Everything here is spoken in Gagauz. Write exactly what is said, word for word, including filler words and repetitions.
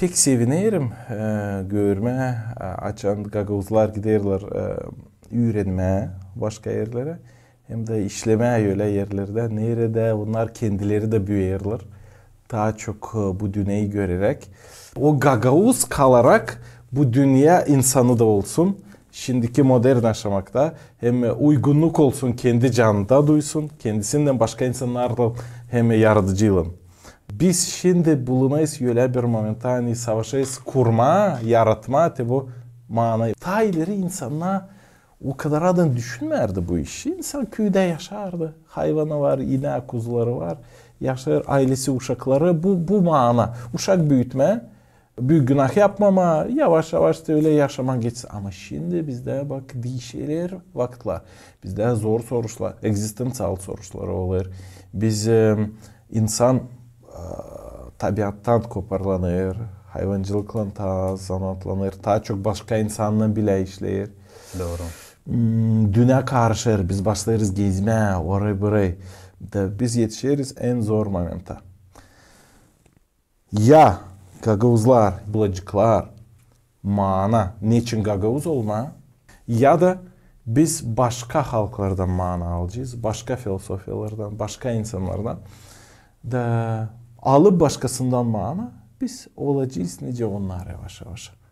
Pek sevinerim e, görmää, e, açan gagauzlar giderlär e, üürenmää başka erlerä, hem dä işlemää ölä erlerdä, neredä onnar kendileri dä büüyerlär. Taa çok e, bu dünneyi göreräk. O gagauz kalarak bu dünnä insanı da olsun, şindiki modern yaşamakta hem uygunnuk olsun, kendi canında duysun, kendisindän, başka insannardan hem yaradıcılan. Biz şindi bulunêrız ölä bir momentta, ani savaşêrız kurmaa, yaratmaa te bu maana. Taa ileri insannar o kadar adan düşünmärdi bu işi. İnsan küüdä yaşardı. Hayvanı var, inää, kuzuları var. Yaşêêr aylesi, uşakları. Bu, bu maana. Uşak büütmää, büük günah yapmamaa, yavaş-yavaş te ölä yaşamaa geçsin. Ama şindi bizdä bak, diişiler vakıtlar. Bizdä zor soruşlar, egzistenţial soruşlar olêr. Biz e, insan e, tabiattan koparlanêr, hayvancılıklan taa zanaatlanêr, taa çok başka insannan bilä işleer. Dooru. Hmm, dünnä karışêr, biz başlêêrız gezmää oray-buray. Da biz etişeriz en zor momentta. Ya gagauzlar bulaceklar maana, neçin gagauz olmaa, ya da biz başka halklardan maana alacez, başka filosofiyalardan, başka insannardan. Da alıp başkasından maana, biz olacez nicä onnar yavaş-yavaş.